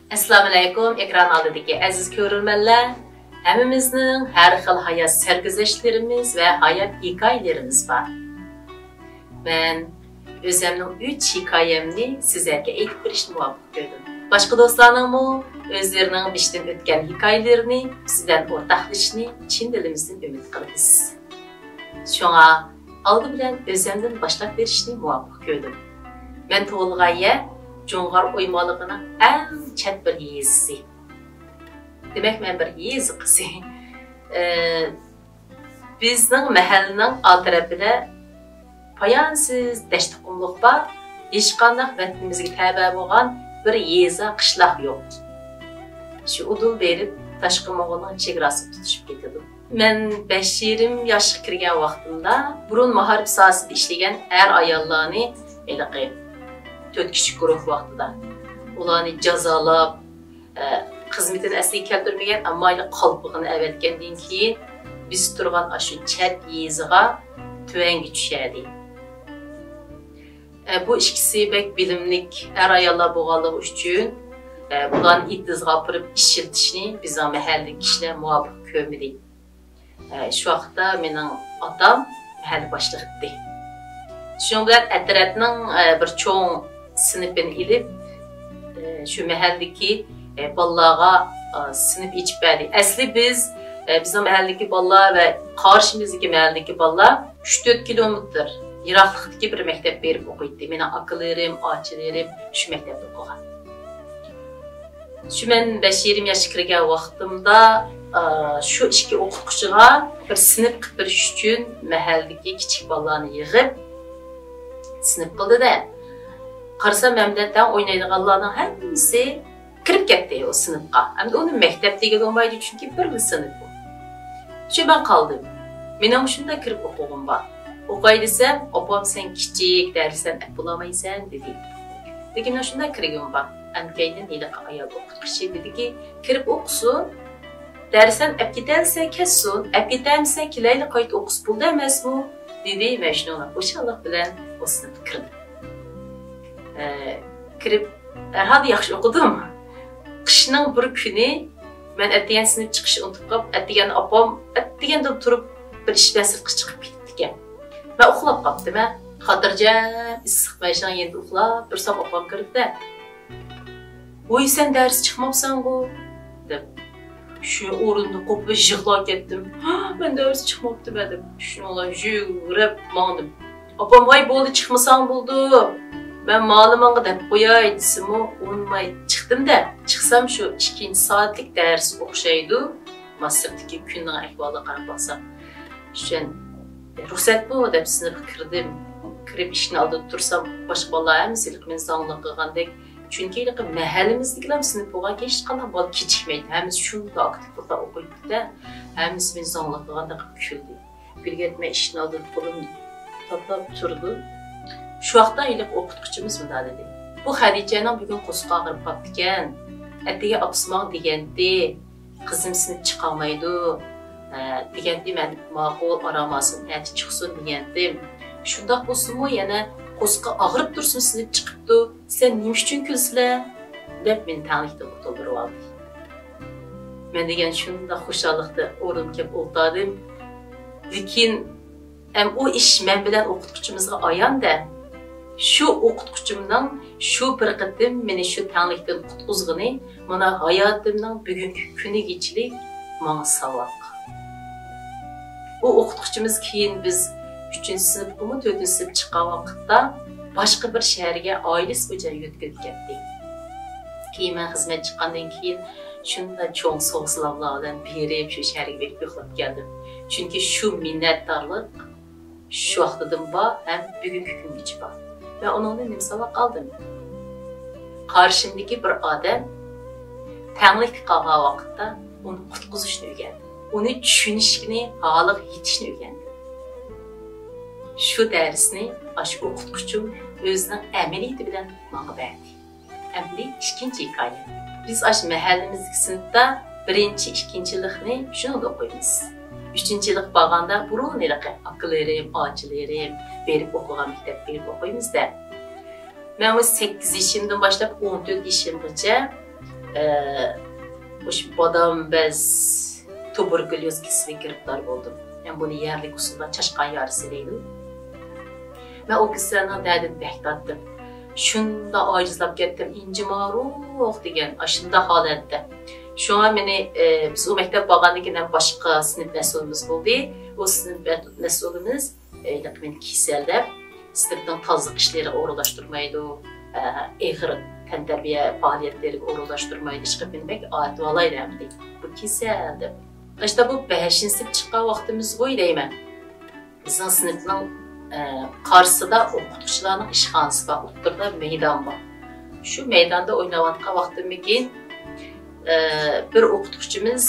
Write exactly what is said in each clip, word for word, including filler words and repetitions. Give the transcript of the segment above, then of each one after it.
ئەسسالامۇئەلەيكۇم، ئېكران ئالدىدىكى ئەزىز كۆرۈرمەنلەر. ھەممىمىزنىڭ ھەر خىل ھايات سەرگۈزەشتلىرىمىز ۋە ھايات ھېكايىلىرىمىز بار. مەن ئۆزەمنىڭ ئۈچ ھېكايەمنى سىزەرگە ئېيتىپ بېرىشنى مۇۋاپىق كۆردۈم. باشقا دوستلارنىڭمۇ ئۆزلىرىنىڭ بېشىدىن ئۆتكەن ھېكايىلىرىنى بىز بىلەن ئورتاقلىشىشنى چىن دىلىمىزدىن ئۈمىد قىلىمىز. شۇڭا ئالدى بىلەن ئۆزەمدىن باشلاپ بېرىشنى مۇۋاپىق كۆردۈم. مەن تۇغۇلغان يەر جۇڭغار ئويمانلىقىنىڭ ئەڭ چەت بىر يېزىسى. دېمەك، مەن بىر يېزا قىزى. ئى، بىزنىڭ مەھەللىنىڭ ئال تەرىپىدە پايانسىز دەشتە قۇملۇق بار. ھېچقانداق ۋەتىنىمىزگە تەۋە بولغان بىر يېزا، قىشلاق يوق. شۇ ئۇدۇل بېرىپ، تاشقى موڭغۇلنىڭ چېگراسىغا تۇتىشىپ كېتىدۇ. مەن بەش يېرىم ياشقا كىرگەن ۋاقتىمدا بۇرۇن مائارىپ ساھەسىدە ئىشلىگەن ئەر-ئاياللارنى، ھېلىقى تۆت كىشىلىك گۇرۇھ ۋاقتىدا، ئۇلارنى جازالاپ، ئە، خىزمىتىنى ئەسلىگە كەلتۈرمىگەن، ئەمما ھېلىقى قالپىقىنى ئەۋەتكەندىن كېيىن، بىز تۇرغان ئاشۇ چەت يېزىغا تۆۋەنگە چۈشەردى. ئە، بۇ ئىككىسى بەك بىلىملىك ئەر-ئاياللار بولغانلىقى ئۈچۈن، ئە، بۇلارنى ئېتىزغا ئاپىرىپ ئىشلىتىشنى بىزنىڭ مەھەللىدىكى كىشىلەر مۇۋاپىق كۆرمىدى. ئە، شۇ ۋاقىتتا مېنىڭ ئاتام مەھەللە باشلىقى ئىدى. شۇنىڭ بىلەن ئەترەتنىڭ، ئە، بىر چوڭ سىنىپىنى ئېلىپ، ئە، شۇ مەھەللىدىكى، ئە، بالىلارغا، ئە، سىنىپ ئېچىپ بەردى. ئەسلى بىز، ئە، بىزنىڭ مەھەللىدىكى بالىلار ۋە قارشىمىزدىكى مەھەللىدىكى بالىلار ئۈچ تۆت كىلومېتىر يىراقلىقتىكى بىر مەكتەپكە بېرىپ ئوقۇيتتى. مېنىڭ ئاكىلىرىم، ئاچىلىرىم شۇ مەكتەپتە ئوقۇغان. شۇ مەن بەش يېرىم ياشقا كىرگەن ۋاقتىمدا، ئا، شۇ ئىككى ئوقۇتقۇچىغا بىر سىنىپ قىلىپ بېرىش ئۈچۈن مەھەللىدىكى كىچىك بالىلارنى يىغىپ، سىنىپ قىلدى-دە. قارىسام، مەن بىلەن تەڭ ئوينايدىغانلارنىڭ ھەممىسى كىرىپ كەتتى ئۇ سىنىپقا. ئەمدى ئۇنى مەكتەپ دېگىلى بولمايدۇ، چۈنكى بىرلا سىنىپ ئۇ. شۇ مەن قالدىم. مېنىڭ شۇنداق كىرىپ ئوقۇغۇم بار. ئوقاي دېسەم، ئاپام، سەن كىچىك، دەرسلەرنى ئەپ بولالمايسەن، دېدى. لېكىن مېنىڭ شۇنداق كىرگۈم بار. ئەنكەيدىن ھېلىقى ئايال ئوقۇتقۇچى دېدىكى، كىرىپ ئوقۇسۇن، دەرسلەرنى ئەپ كېتەلىسە كەتسۇن، ئەپ كېتەلمىسە كېلەيلى قايتا ئوقۇسا بولدى ئەمەسمۇ؟ دېدى. مەن شۇنىڭ بىلەن خۇشاللىق بىلەن ئۇ سىنىپقا كىردىم. ئە، كىرىپ، ھەرھالدا ياخشى ئوقۇدۇم. قىشنىڭ بىر كۈنى مەن ئەتىگەن سىنىپ چىقىشنى ئۇنتۇپ قاپ، ئەتىگەن ئاپام ئەتىگەندىن تۇرۇپ بىر ئىش بىلەن سىرتقا چىقىپ كېتىپتىكەن. مەن ئۇخلاپ قاپتىمەن. خاتىرجەم ئىسسىق مەشنىڭ يېنىدا ئۇخلاپ تۇرسام، ئاپام كىردى-دە، ۋوي، سەن دەرس چىقماپسەنغۇ؟ دەپ. شۇ ئورنۇمدىن قوپۇپ يىغلاپ كەتتىم. ھا، مەن دەرس چىقماپتىمەن دەپ. شۇنىڭ بىلەن يۈگۈرۈپ ماڭدىم. ئاپام، ۋاي، بولدى، چىقمىساڭ بولىدۇ. مەن مالىمىڭغا دەپ قوياي دېسىمۇ، ئۇنىماي چىقتىم-دە. چىقسام شۇ ئىككىنچى سائەتلىك دەرس ئوخشايدۇ. ما سىرتتىكى كۈننىڭ ئەھۋالىغا قاراپ باقسام. شۇ، رۇخسەتمۇ دەپ سىنىپقا كىردىم. كىرىپ ئىشىكنىڭ ئالدىدا تۇرسام، باشقا بالىلار ھەممىسى ھېلىقى مېنى زاڭلىق قىلغاندەك. چۈنكى ھېلىقى مەھەللىمىزدىكىلەر سىنىپ بولغانكەن ھېچقانداق بالا كېچىكمەيدۇ. ھەممىسى شۇنداق ئاكتىپ بولۇپ ئوقۇيدۇ-دە. ھەممىسى مېنى زاڭلىق قىلغاندەك قىلىپ كۈلدى. كۈلگەچ مەن ئىشىكنىڭ ئالدىدا قولۇمنى تاتىلاپ تۇردۇم. شۇ ۋاقىتتا ھېلىقى ئوقۇتقۇچىمىز مۇنداق دېدى، بۇ خەدىچەنىڭ بۈگۈن قورسىقى ئاغرىپ قاپتىكەن. ئەتىگەن ئاپىسى ماڭا دېگەنتى، قىزىم سىنىپ چىقالمايدۇ، ھە، دېگەنتى، مەن ماقۇل، ئارام ئالسۇن، ئەتە چىقسۇن دېگەنتىم. شۇنداق بولسىمۇ يەنە قورسىقى ئاغرىپ تۇرسىمۇ سىنىپ چىقىپتۇ. سەن نېمە ئۈچۈن كۈلىسىلە؟ دەپ مېنى تەڭلىكتىن قۇتۇلدۇرۇۋالدى. مەن دېگەن شۇنداق خۇشاللىقتا ئورنۇمغا كېلىپ ئولتۇردۇم. لېكىن ئەم ئۇ ئىش مەن بىلەن ئوقۇتقۇچىمىزغا ئايان-دە. شۇ ئوقۇتقۇچىمنىڭ شۇ بىر قېتىم مېنى شۇ تەڭلىكتىن قۇتقۇزغىنى مانا ھاياتىمنىڭ بۈگۈنكى كۈنىگىچىلىك ماڭا ساۋاق. ئۇ ئوقۇتقۇچىمىز كېيىن بىز ئۈچىنچى سىنىپقىمۇ، تۆتىنچى سىنىپ چىققان ۋاقىتتا باشقا بىر شەھەرگە ئائىلىسى بويىچە يۆتكىلىپ كەتتى. كېيىن مەن خىزمەت چىققاندىن كېيىن شۇنداق چوڭ سوغا-سالاملار بىلەن بېرىپ، شۇ شەھەرگە بېرىپ ئۇخلاپ كەلدىم. چۈنكى شۇ مىننەتدارلىق شۇ ۋاقتىدىن بار ھەم بۈگۈنكى كۈنگىچە بار. مەن ئۇنىڭدىن نېمە ساۋاق ئالدىم؟ قارشىمدىكى بىر ئادەم تەڭلىكتە قالغان ۋاقىتتا ئۇنى قۇتقۇزۇشنى ئۆگەندىم. ئۇنى چۈشىنىشنى، ھالىغا يېتىشنى ئۆگەندىم. شۇ دەرسنى ئاشۇ ئوقۇتقۇچىم ئۆزىنىڭ ئەمەلىيىتى بىلەن ماڭا بەردى. ئەمدى ئىككىنچى ھېكايە. بىز ئاشۇ مەھەللىمىزدىكى سىنىپتا بىرىنچى، ئىككىنچىلىقنى شۇنىڭدا ئوقۇيمىز. ئۈچىنچىلىق بارغاندا بۇرۇن ھېلىقى ئاكىلىرىم، ئاچىلىرىم بېرىپ ئوقۇغان مەكتەپكە بېرىپ ئوقۇيمىز-دە. مەن بۇ سەككىز يېشىمدىن باشلاپ ئون تۆت يېشىمغىچە ئە، مۇشۇ بادام بەز تۇبېركۇليوز كېسىلىگە گىرىپتار بولدۇم. يەنى بۇنى يەرلىك ئۇسۇلدا چاشقان يارىسى دەيدۇ. مەن ئۇ كېسەلنىڭ دەردىنى بەك تارتتىم. شۇنداق ئاجىزلاپ كەتتىم، ئىنجىماروق دېگەن، ئاشۇنداق ھالەتتە. شۇڭا مېنى، ئە، بىز ئۇ مەكتەپ بارغاندىن كېيىن ھەم باشقا سىنىپ مەسئۇلىمىز بولدى. ئۇ سىنىپ مەسئۇلىمىز، ئە، ھېلىقى مېنى كېسەل دەپ، سىنىپنىڭ تازىلىق ئىشلىرىغا ئورۇنلاشتۇرمايدۇ، ئە، ئېغىر تەنتەربىيە پائالىيەتلىرىگە ئورۇنلاشتۇرمايدۇ. ئىشقىلىپ مېنى بەك ئايىتىۋالايدۇ ئەمدى. بۇ كېسەل دەپ. ئاشتا بۇ بەشىنچى سىنىپ چىققان ۋاقتىمىزغۇ دەيمەن. بىزنىڭ سىنىپنىڭ، ئە، قارشىسىدا ئوقۇتقۇچىلارنىڭ ئىشخانىسى بار، ئوتتۇرىدا مەيدان بار. شۇ مەيداندا ئويناۋاتقان ۋاقتىمىكىن، ئە، بىر ئوقۇتقۇچىمىز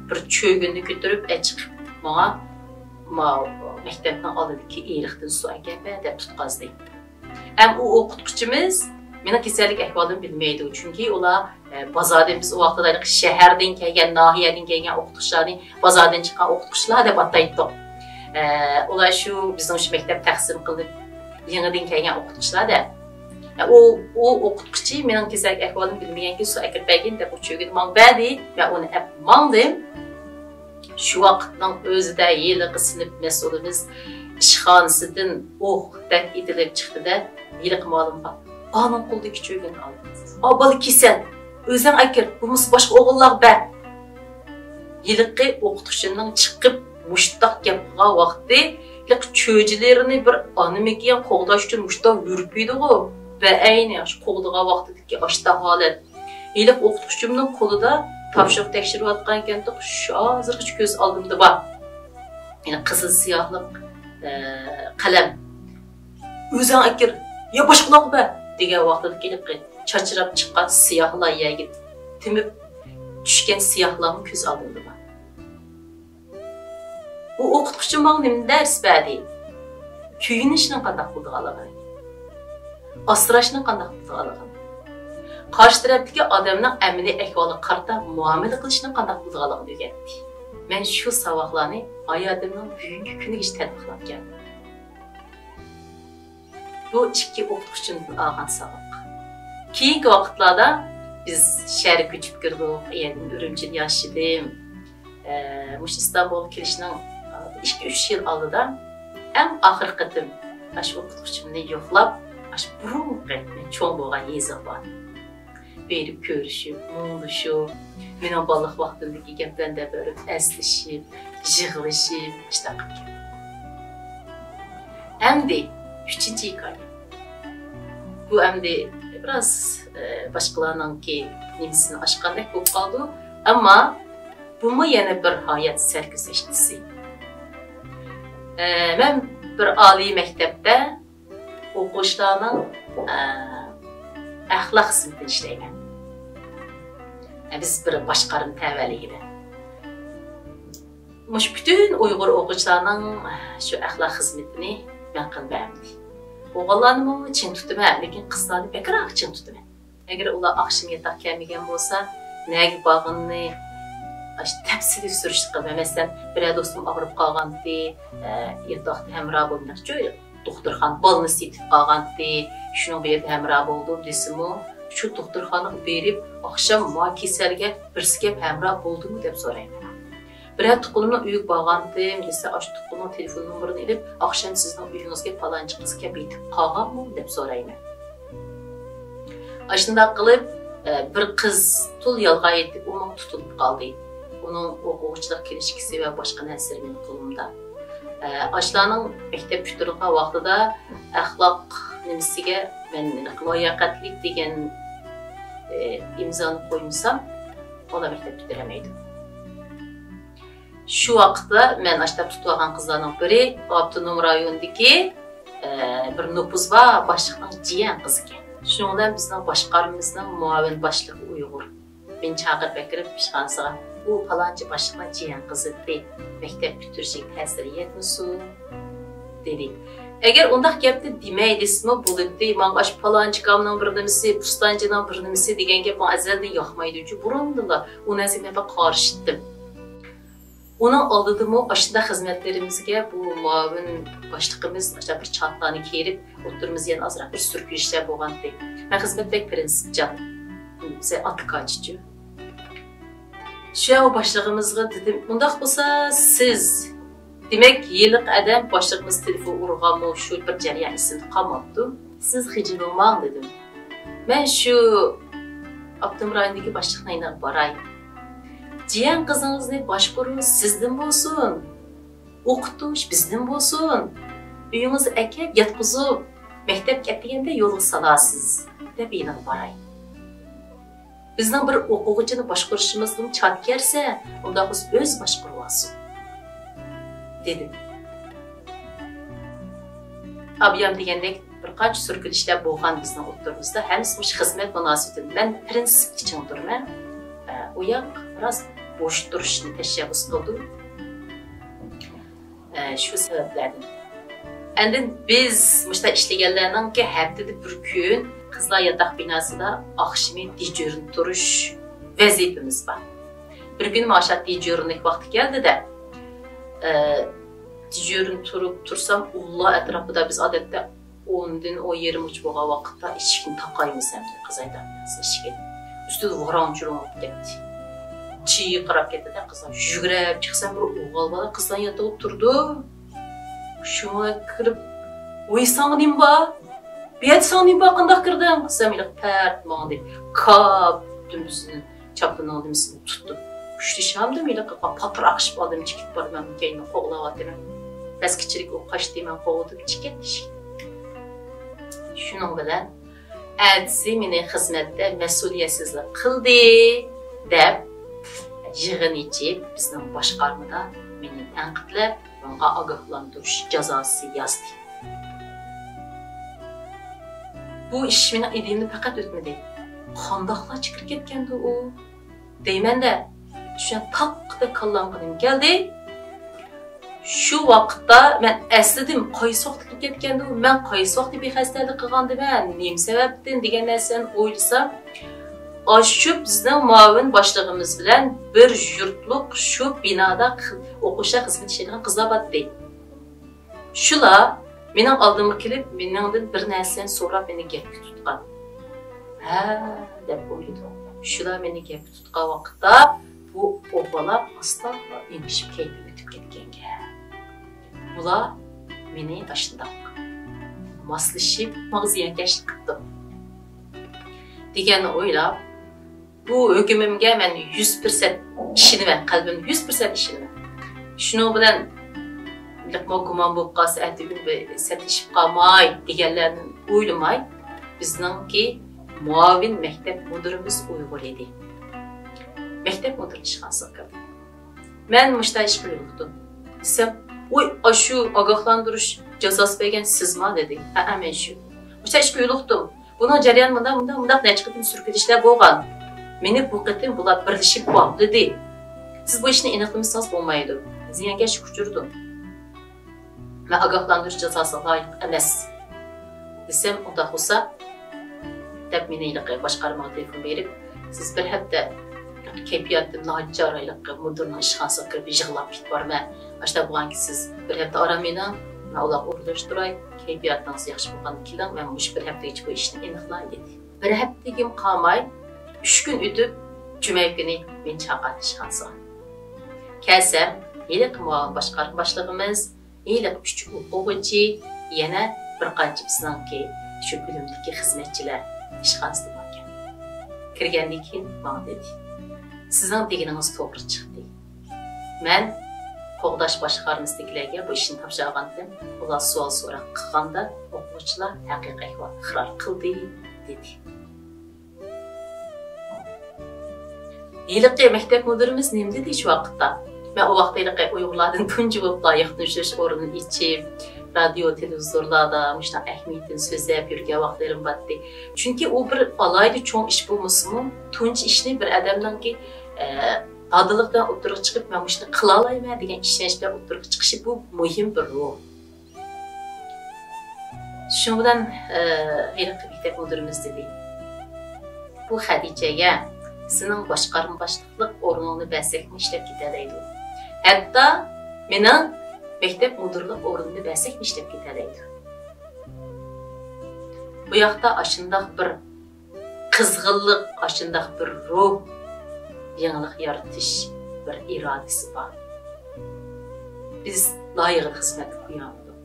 بىر چۆگۈننى كۆتۈرۈپ، ئە، چىقىپ ماڭا، ماۋۇ مەكتەپنىڭ ئالدىدىكى ئېرىقتىن سۇ ئەكەلمە دەپ تۇتقازدى. ھەم ئۇ ئوقۇتقۇچىمىز مېنىڭ كېسەللىك ئەھۋالىمنى بىلمەيدۇ، چۈنكى ئۇلار، ئە، بازاردىن، بىز ئۇ ۋاقىتتا شەھەردىن كەلگەن، ناھىيەدىن كەلگەن ئوقۇتقۇچىلارنى بازاردىن چىققان ئوقۇتقۇچىلار دەپ ئاتايتتۇق. ئە، ئۇلار شۇ بىزنىڭ شۇ مەكتەپ تەقسىم قىلىنىپ، يېڭىدىن كەلگەن ئوقۇتقۇچىلار دە. ئە، ئۇ، ئۇ ئوقۇتقۇچى مېنىڭ كېسەللىك ئەھۋالىمنى بىلمىگەنكىن، سۇ ئەكىرىپ بەرگىن دەپ، ئۇ چۆگۈننى ماڭا بەردى. مەن ئۇنى ئەپ ماڭدىم. شۇ ۋاقىتنىڭ ئۆزىدە ھېلىقى سىنىپ مەسئۇلىمىز ئىشخانىسىدىن ئوھ دەپ ئېتىلىپ چىقتى-دە، ھېلىقى مۇئەللىمگە، ئانىڭ قولىدىكى چۆگۈننى ئال. ئا، بالا كېسەل، ئۆزۈڭ ئەكىر، بولمىسا باشقا ئوغۇللارغا بەر. ھېلىقى ئوقۇتقۇچىنىڭ چىقىپ مۇشتاق گەپ قىلغان ۋاقتى، ھېلىقى چۆجىلىرىنى بىر ئانىمىكىن قوغداش ئۈچۈن مۇشتاق يۈرۈپ يۈرىدىغۇ. بەئەينى ئاشۇ قوغدىغان ۋاقتىدىكى ئاشتا ھالەت. ھېلىقى ئوقۇتقۇچىمنىڭ قولىدا تاپشۇرۇق تەكشۈرۈۋاتقان ئىكەنتۇق، شۇ ھازىرغىچە كۆز ئالدىمدا بار. يەنە قىزىل سىياھلىق، ئە، قەلەم. ئۆزۈڭ ئەكىر، يا باشقىلارغا بەر دېگەن ۋاقتىدىكى ھېلىقى چاچراپ چىققان سىياھلار يەرگە تېمىپ چۈشكەن سىياھلارمۇ كۆز ئالدىمدا بار. بۇ ئوقۇتقۇچى ماڭا نېمە دەرس بەردى؟ كۆيۈنۈشنىڭ قانداق بولىدىغانلىقىنى، ئاسراشنىڭ قانداق بولىدىغانلىقىنى، قارشى تەرەپتىكى ئادەمنىڭ ئەمەلىي ئەھۋالىغا قارىتا مۇئامىلە قىلىشنىڭ قانداق بولىدىغانلىقىنى ئۆگەتتى. مەن شۇ ساۋاقلارنى ھاياتىمنىڭ بۈگۈنكى كۈنىگىچە تەتبىقلاپ كەلدىم. بۇ ئىككى ئوقۇتقۇچىمدىن ئالغان ساۋاق. كېيىنكى ۋاقىتلاردا بىز شەھەرگە كۆچۈپ كىردۇق، يەنە ئۈرۈمچىدە ياشىدىم. ئە، مۇشۇ ئىستانبۇلغا كېلىشنىڭ، ئە، ئىككى، ئۈچ يىل ئالدىدا ئەڭ ئاخىرقى قېتىم ئاشۇ ئوقۇتقۇچىمنى يوقلاپ، ئاشۇ بۇرۇنقى مەن چوڭ بولغان يېزىغا باردىم. بېرىپ كۆرۈشۈپ، مۇڭدىشىپ، مېنىڭ بالىلىق ۋاقتىمدىكى گەپلەرنى دەپ بېرىپ ئەسلىشىپ، يىغلىشىپ، ئىشتاق قىلىپ كەتتىم. ئەمدى ئۈچىنچى ھېكايە. بۇ ئەمدى بىراز، ئە، باشقىلارنىڭكى نېمىسىنى ئاچقاندەك بولۇپ قالدى. ئەمما بۇمۇ يەنە بىر ھايات سەرگۈزەشتىسى. ئە، مەن بىر ئالىي مەكتەپتە ئوقۇغۇچىلارنىڭ، ئە، ئەخلاق خىزمىتىنى ئىشلەيمەن. ئە، بىز بىر باشقارما تەۋەلىكىدە. مۇشۇ پۈتۈن ئۇيغۇر ئوقۇغۇچىلارنىڭ، ئە، شۇ ئەخلاق خىزمىتىنى مەن قىلىمەن ئەمدى. ئوغۇللارنىمۇ چىڭ تۇتىمەن، لېكىن قىزلارنى بەكرەك چىڭ تۇتىمەن. ئەگەر ئۇلار ئاخشىمى ياتاق كەلمىگەن بولسا، نەگە بارغىنىنى ئاشۇ تەپسىلىي سۈرۈشتە قىلىمەن. مەسىلەن، بىرەر دوستۇم ئاغرىپ قالغانتى، ئە، ياتاقتا ھەمراھ بولمىدى. دوختۇرخانا بالنىسى يېتىپ قالغانتى، شۇنىڭغا بېرىپ ھەمراھ بولدۇم دېسىمۇ، شۇ دوختۇرخانىغا بېرىپ، ئاخشام ما كېسەلگە بىرسى كەپ ھەمراھ بولدىمۇ دەپ سورايمەن. بىرەر تۇغقىنىمنىڭ ئۆيىگە بارغانتىم دېسە، ئاشۇ تۇغقىنىنىڭ تېلېفون نومۇرىنى ئېلىپ، ئاخشام سىزنىڭ ئۆيىڭىزگە پالانچى قىز كەپ يېتىپ قالغانمۇ دەپ سورايمەن. ئاشۇنداق قىلىپ، ئە، بىر قىز تولا يالغان ئېيتىپ، ئۇ ماڭا تۇتۇلۇپ قالدى. ئۇنىڭ ئوقۇغۇچىلىق كىنىشكىسى ۋە باشقا نەرسىلىرى مېنىڭ قولۇمدا. ئە، ئاشۇلارنىڭ مەكتەپ پۈتتۈرىدىغان ۋاقتىدا ئەخلاق نېمىسىگە مەن لاياقەتلىك دېگەن، ئە، ئىمزانى قويمىسام، ئۇلار مەكتەپ پۈتتۈرەلمەيدۇ. شۇ ۋاقىتتا مەن ئاشتاپ تۇتۇۋالغان قىزلارنىڭ بىرى ئاپتونوم رايوندىكى، ئە، بىر نوپۇزى بار باشلىقنىڭ جىيەن قىزىكەن. شۇنىڭ بىلەن بىزنىڭ باشقارمىمىزنىڭ مۇئاۋىن باشلىقى ئۇيغۇر. مېنى چاقىرىپ ئەكىرىپ ئىشخانىسىغا، «ئۇ پالانچى باشلىقنىڭ جىيەن قىزى، مەكتەپ پۈتتۈرۈشىگە تەسىرى يەتمىسۇن» دېدى. ئەگەر ئۇنداق گەپنى دېمەي دېسىمۇ بولاتتى، ماڭا ئاشۇ پالانچىكامنىڭ بىر نېمىسى، پۇستانچىنىڭ بىر نېمىسى دېگەن گەپ ماڭا ئەزەلدىن ياقمايدۇ. چۈنكى بۇرۇندىنلا ئۇ نەرسىگە مەن بەك قارشى ئىدىم. ئۇنىڭ ئالدىدىمۇ ئاشۇنداق خىزمەتلىرىمىزگە بۇ مۇئاۋىن باشلىقىمىز ئاشۇنداق بىر چاتلارنى كىرىپ، ئوتتۇرىمىزدا يەنە ئازراق بىر سۈركىلىشلەر بولغانتى. مەن خىزمەت بەك پىرىنسىپچان. سەن ئاتىكاچىچۇ. شۇ باشلىقىمىزغا دېدىم، ئۇنداق بولسا سىز، دېمەك، ھېلىقى ئادەم باشلىقىمىز تېلېفون ئۇرغانمۇ، شۇ بىر جەريان ئېسىمدە قالماپتۇ. سىز خىجىل بولماڭ، دېدىم. مەن شۇ ئاپتونوم رايوندىكى باشلىقنىڭ يېنىغا باراي. جىيەن قىزىڭىزنى باشقۇرۇش سىزدىن بولسۇن، ئوقۇتۇش بىزدىن بولسۇن، ئۆيىڭىزگە ئەكەپ ياتقۇزۇپ، مەكتەپكە ئەتىگەندە يولغا سالارسىز، دەپ يېنىغا باراي. بىزنىڭ بىر ئوقۇغۇچىنى باشقۇرۇشىمىزغىمۇ چات كەلسە، ئۇنداق بولسا ئۆزى باشقۇرۇۋالسۇن، دېدىم. ئابىيام دېگەندەك بىر قانچە سۈركىلىشلەر بولغان بىزنىڭ ئوتتۇرىمىزدا، ھەممىسى مۇشۇ خىزمەت مۇناسىۋىتىدە. مەن پىرىنسىپكە چىڭ تۇرىمەن. ئە، ئۇ ياق بىراز بوش تۇرۇشنى تەشەببۇس قىلدىم. ئە، شۇ سەۋەبلەردىن. ئاندىن بىز مۇشۇنداق ئىشلىگەنلەرنىڭكى ھەپتىدە بىر كۈن قىزلار ياتاق بىناسىدا ئاخشىمى دېژۇرنى تۇرۇش ۋەزىپىمىز بار. بىر كۈنى ماڭا شۇ دېژۇرنىلىك ۋاقتى كەلدى-دە، ئە، دېژۇرنى تۇرۇپ تۇرسام، ئۇلار ئەتراپىدا، بىز ئادەتتە ئوندىن ئون يېرىمغىچە بولغان ۋاقىتتا ئىشىكنى تاقايمىز ھەم قىز ئايدا ئىشىكى ئۈستىدە ۋاراڭ-چۇرۇڭ بولۇپ كەتتى. چىرقىراپ كەتتى-دە قىزلار. يۈگرەپ چىقسام، بىر ئوغۇل بالا قىزلار ياتىقىدا تۇرىدۇ. شۇڭا كىرىپ، ۋوي، ساڭا نېمە بار؟ بۇ يەردە ساڭا نېمە بار؟ قانداق كىردىڭ؟ دېسەم، ھېلىقى پەرت ماڭدى. كاپ دۈمبىسىنى، چاپىنىنىڭ دۈمبىسىنى تۇتتۇم. كۈچلۈشەمدىم، ھېلىقى پاتراقشىپ ئالدىمچە كېتىپ بارىمەن، كەينىدىن قوغلاۋاتىمەن. پەسكىچىلىك ئۇ قاچتى، مەن قوغلىدىم، چىقىپ كەتتى ئىشىك. شۇنىڭ بىلەن ئەتىسى مېنى خىزمەتتە مەسئۇلىيەتسىزلىك قىلدى، دەپ يىغىن ئېچىپ، بىزنىڭ باشقارمىدا مېنى تەنقىدلەپ، ماڭا ئاگاھلاندۇرۇش جازاسى يازدى. بۇ ئىش مېنىڭ ئىدىيەمدىن پەقەت ئۆتمىدى. قانداقلارچە كىرىپ كەتكەندۇ ئۇ؟ دەيمەن-دە، شۇ تاققىدەك كاللامغا نېمە كەلدى؟ شۇ ۋاقىتتا مەن ئەسلىدىم، قايسى ۋاقىتتا كىرىپ كەتكەندۇ، مەن قايسى ۋاقىتتا بىخەستەلىك قىلغاندىمەن، نېمە سەۋەبتىن دېگەن نەرسىلەرنى ئويلىسام، ئاشۇ بىزنىڭ مۇئاۋىن باشلىقىمىز بىلەن بىر يۇرتلۇق شۇ بىنادا خىز-، ئوقۇشتا خىزمەت ئىشلەيدىغان قىزلار بارتتى. شۇلار مېنىڭ ئالدىمغا كېلىپ، مېنىڭدىن بىر نەرسىنى سوراپ، مېنى گەپكە تۇتقان. ھە، دەپ ئويلىدىم. شۇلار مېنى گەپكە تۇتقان ۋاقىتتا، بۇ ئوبالا ئاستا ئېڭىشىپ كەيپىم ئۆتۈپ كەتكەنكەن. بۇلار مېنى ئاشۇنداق ماسلىشىپ، ماڭا زىيانكەشلىك قىپتۇ، دېگەننى ئويلاپ، بۇ ھۆكۈمۈمگە مەن يۈز پىرسەنت ئىشىنىمەن، قەلبىمدە يۈز پىرسەنت ئىشىنىمەن. شۇنىڭ بىلەن، مۇنداقمۇ گۇمان بولۇپ قالسا، ئەتىگۈن بىر سەتلىشىپ قالماي دېگەنلەرنى ئويلىماي، بىزنىڭكى مۇئاۋىن مەكتەپ مۇدىرىمىز ئۇيغۇر ئىدى. مەكتەپ مۇدىرى ئىشخانىسىغا كىردى. مەن مۇشۇنداق ئىشقا يولۇقتۇم، دېسەم، ئۇي، ئاشۇ ئاگاھلاندۇرۇش جازاسى بەرگەن سىزما؟ دېدى. ھەئە، مەن شۇ. مۇشۇنداق ئىشقا يولۇقتۇم. بۇنىڭ جەريانى مۇنداق، مۇنداق، مۇنداق نەچچە قېتىم سۈركىلىشلەر بولغان. مېنى بۇ قېتىم بۇلار بىرلىشىپ باغلىدى. سىز بۇ ئىشنى ئېنىقلىمىسىڭىز بولمايدۇ. زىيانكەشلىككە ئۇچرىدىم. مەن ئاگاھلاندۇرۇش جازاسىغا لايىق ئەمەس، دېسەم، ئۇنداق بولسا، دەپ مېنى ھېلىقى باشقارمىغا تېلېفون بېرىپ، سىز بىر ھەپتە كەيپىياتىم ناچار، ھېلىقى مۇدىرنىڭ ئىشخانىسىغا كىرىپ يىغلاپ كېتىپ بارىمەن. ئاشۇنداق بولغانكى، سىز بىر ھەپتە ئارام ئېلىڭ، مەن ئۇلارغا ئورۇنلاشتۇراي، كەيپىياتىڭىز ياخشى بولغاندا كېلىڭ، مەن مۇشۇ بىر ھەپتىگىچە بۇ ئىشنى ئېنىقلاي، دېدى. بىر ھەپتىگىمۇ قالماي، ئۈچ كۈن ئۆتۈپ، جۈمە كۈنى مېنى چاقىردى ئىشخانىسىغا. كەلسەم، ھېلىقى مۇئاۋىن باشقارما باشلىقىمىز، ھېلىقى ئۈچ ئوقۇغۇچى، يەنە بىر قانچە بىزنىڭكى شۇ بۆلۈمدىكى خىزمەتچىلەر ئىشخانىسىدا باركەن. كىرگەندىن كېيىن ماڭا دېدى، سىزنىڭ دېگىنىڭىز توغرا چىقتى. مەن قوغداش باشقارمىسىدىكىلەرگە بۇ ئىشنى تاپشۇرغانتىم. ئۇلار سوئال سوراق قىلغاندا، ئوقۇغۇچىلار ھەقىقىي ئەھۋالنى ئىقرار قىلدى، دېدى. ھېلىقى مەكتەپ مۇدىرىمىز نېمە دېدى شۇ ۋاقىتتا؟ مەن ئۇ ۋاقىتتا ھېلىقى ئۇيغۇرلاردىن تۇنجى بولۇپلا يىغىن تۇتۇش ئورنىنى ئېچىپ، رادىيو، تېلېۋىزورلاردا مۇشۇنىڭ ئەھمىيىتىنى سۆزلەپ يۈرگەن ۋاقىتلىرىم بارتتى. چۈنكى ئۇ بىر ئالاھىدە چوڭ ئىش بولمىسىمۇ، تۇنجى ئىشنى بىر ئادەمنىڭكى، ئە، دادىللىق بىلەن ئوتتۇرىغا چىقىپ، مەن مۇشۇنى قىلالايمەن دېگەن ئىشەنچ بىلەن ئوتتۇرىغا چىقىشى، بۇ مۇھىم بىر روھ. شۇنىڭ بىلەن، ئە، ھېلىقى مەكتەپ مۇدىرىمىز دېدى، بۇ خەدىچەگە سېنىڭ باشقارما باشلىقلىق ئورنۇڭنى بەرسەكمۇ ئىشلەپ كېتەلەيدۇ. ھەتتا مېنىڭ مەكتەپ مۇدىرلىق ئورنۇمنى بەرسەكمۇ ئىشلەپ كېتەلەيدۇ. بۇ ياقتا ئاشۇنداق بىر قىزغىنلىق، ئاشۇنداق بىر روھ، يېڭىلىق يارىتىش بىر ئىرادىسى بار. بىز لايىقىدا خىزمەتكە قويالمىدۇق.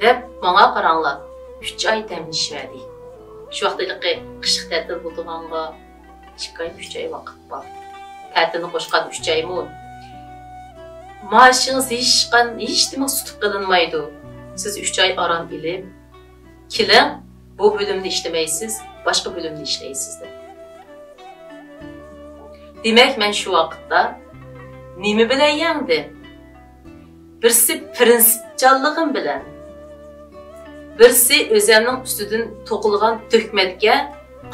دەپ ماڭا قاراڭلار، ئۈچ ئاي دەم ئېلىشىۋەردى. شۇ ۋاقىت ھېلىقى قىشلىق تەتىل بولىدىغانغا ئىككى ئاي، ئۈچ ئاي ۋاقىت بار. تەتىلنى قوشقان ئۈچ ئايمۇ مائاشىڭىز ھېچقان-، ھېچنېمە سۇتۇپ قېلىنمايدۇ. سىز ئۈچ ئاي ئارام ئېلىپ، كېلىڭ، بۇ بۆلۈمدە ئىشلىمەيسىز، باشقا بۆلۈمدە ئىشلەيسىز دەپ. دېمەك، مەن شۇ ۋاقىتتا نېمە بىلەن يەڭدىم؟ بىرسى پىرىنسىپچانلىقىم بىلەن، بىرسى ئۆزەمنىڭ ئۈستىدىن توقۇلغان تۆھمەتكە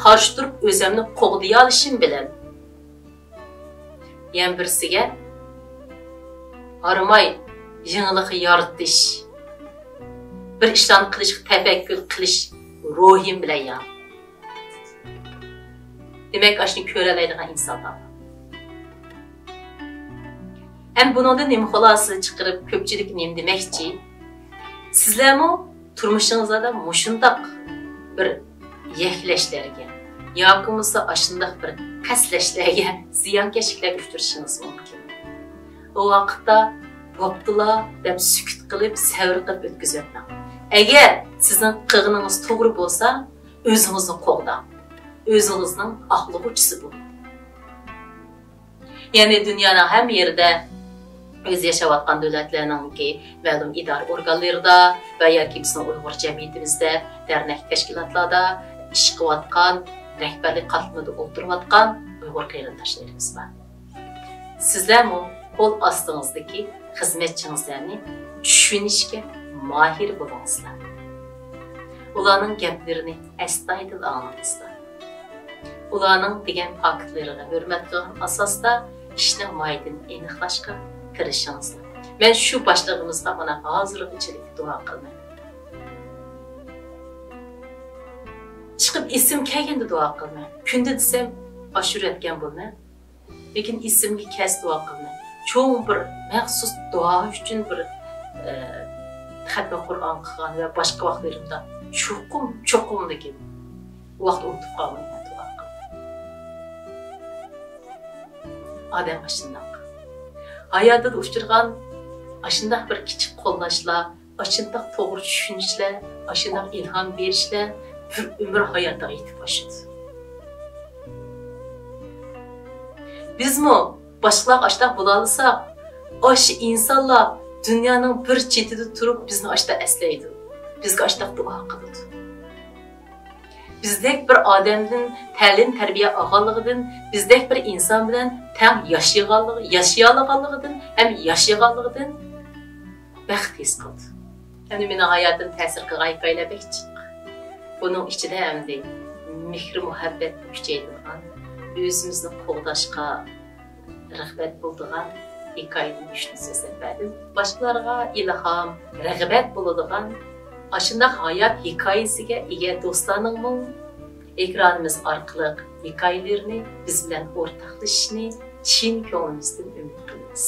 قارشى تۇرۇپ ئۆزەمنى قوغدىيالىشىم بىلەن. يەنە بىرسىگە ھارماي يېڭىلىق يارىتىش، بىر ئىشلارنى قىلىشقا تەپەككۇر قىلىش روھىم بىلەن يەڭدىم. دېمەك، ئاشۇنى كۆرەلەيدىغان ئىنسانلار بار. ھەم بۇنىڭدىن نېمە خۇلاسە چىقىرىپ، كۆپچىلىككە نېمە دېمەكچى؟ سىزلەرمۇ تۇرمۇشىڭىزدا مۇشۇنداق بىر يەكلەشلەرگە ياكى بولمىسا ئاشۇنداق بىر پەسلەشلەرگە، زىيانكەشلىكلەرگە ئۇچرىشىڭىز مۇمكىن. ئۇ ۋاقىتتا بوپتۇلا دەپ سۈكۈت قىلىپ، سەۋر قىلىپ ئۆتكۈزۈۋەتمەڭ. ئەگەر سىزنىڭ قىلغىنىڭىز توغرا بولسا، ئۆزىڭىزنى قوغداڭ. ئۆزىڭىزنىڭ ئاقلىغۇچىسى بولۇڭ. يەنى دۇنيانىڭ ھەممە يېرىدە ئۆزى ياشاۋاتقان دۆلەتلەرنىڭكى مەلۇم ئىدارە ئورگانلىرىدا ۋە ياكى بىزنىڭ ئۇيغۇر جەمئىيىتىمىزدە دەرنەك تەشكىلاتلاردا ئىش قىلىۋاتقان، رەھبەرلىك قاتلىمىدا ئولتۇرۇۋاتقان ئۇيغۇر قېرىنداشلىرىمىز بار. سىزلەرمۇ قول ئاستىڭىزدىكى خىزمەتچىڭىزلەرنى چۈشىنىشكە ماھىر بولۇڭىزلار. ئۇلارنىڭ گەپلىرىنى ئەستايىدىل ئاڭلىڭىزلار. ئۇلارنىڭ دېگەن پاكىتلىرىغا ھۆرمەت قىلغان ئاساستا ئىشنىڭ ماھىيىتىنى ئېنىقلاشقا تىرىشىڭىزلار. مەن شۇ باشلىقىمىزغا مانا ھازىرغىچىلىك دۇئا قىلىمەن. چىقىپ ئېسىم كەلگەندە دۇئا قىلىمەن. كۈندە دېسەم، ئاشۇرۇۋەتكەن بولىمەن. لېكىن ئېسىمگە كەلسە دۇئا قىلىمەن. چوڭ بىر مەخسۇس دۇئا ئۈچۈن بىر، ئە، خەتمە قۇرئان قىلغان ۋە باشقا ۋاقىتلىرىمدا چوقۇم، چوقۇم لېكىن ۋاقىت ئۇنتۇپ قالمايمەن دۇئا قىلىپ. ئادەم ئاشۇنداق. ھاياتىدا ئۇچرىغان ئاشۇنداق بىر كىچىك قوللاشلار، ئاشۇنداق توغرا چۈشىنىشلەر، ئاشۇنداق ئىلھام بېرىشلەر بىر ئۆمۈر ھاياتىغا يېتىپ ئاشىدۇ. بىزمۇ باشقىلارغا ئاشۇنداق بولالىساق، ئاشۇ ئىنسانلار دۇنيانىڭ بىر چېتىدە تۇرۇپ بىزنى ئاشۇنداق ئەسلەيدۇ، بىزگە ئاشۇنداق دۇئا قىلىدۇ. بىزدەك بىر ئادەمدىن تەلىم-تەربىيە ئالغانلىقىدىن، بىزدەك بىر ئىنسان بىلەن تەڭ ياشىغانلىقى، ياشىيالىغانلىقىدىن ھەم ياشىغانلىقىدىن بەخت ھېس قىلدى. ئەمدى مېنىڭ ھاياتىمنى تەسىر قىلغان ھېكايىلەر بەك جىق. بۇنىڭ ئىچىدە ئەمدى مېھرى-مۇھەببەتنى كۈچەيتىدىغان، ئۆزىمىزنى قوغداشقا رىغبەت بولىدىغان ھېكايىدىن ئۈچنى سۆزلەپ بەردىم. باشقىلارغا ئىلھام، رىغبەت بولىدىغان ئاشۇنداق ھايات ھېكايىسىگە ئىگە دوستلارنىڭمۇ ئېكرانىمىز ئارقىلىق ھېكايىلىرىنى بىز بىلەن ئورتاقلىشىشىنى چىن كۆڭلىمىزدىن ئۈمىد قىلىمىز.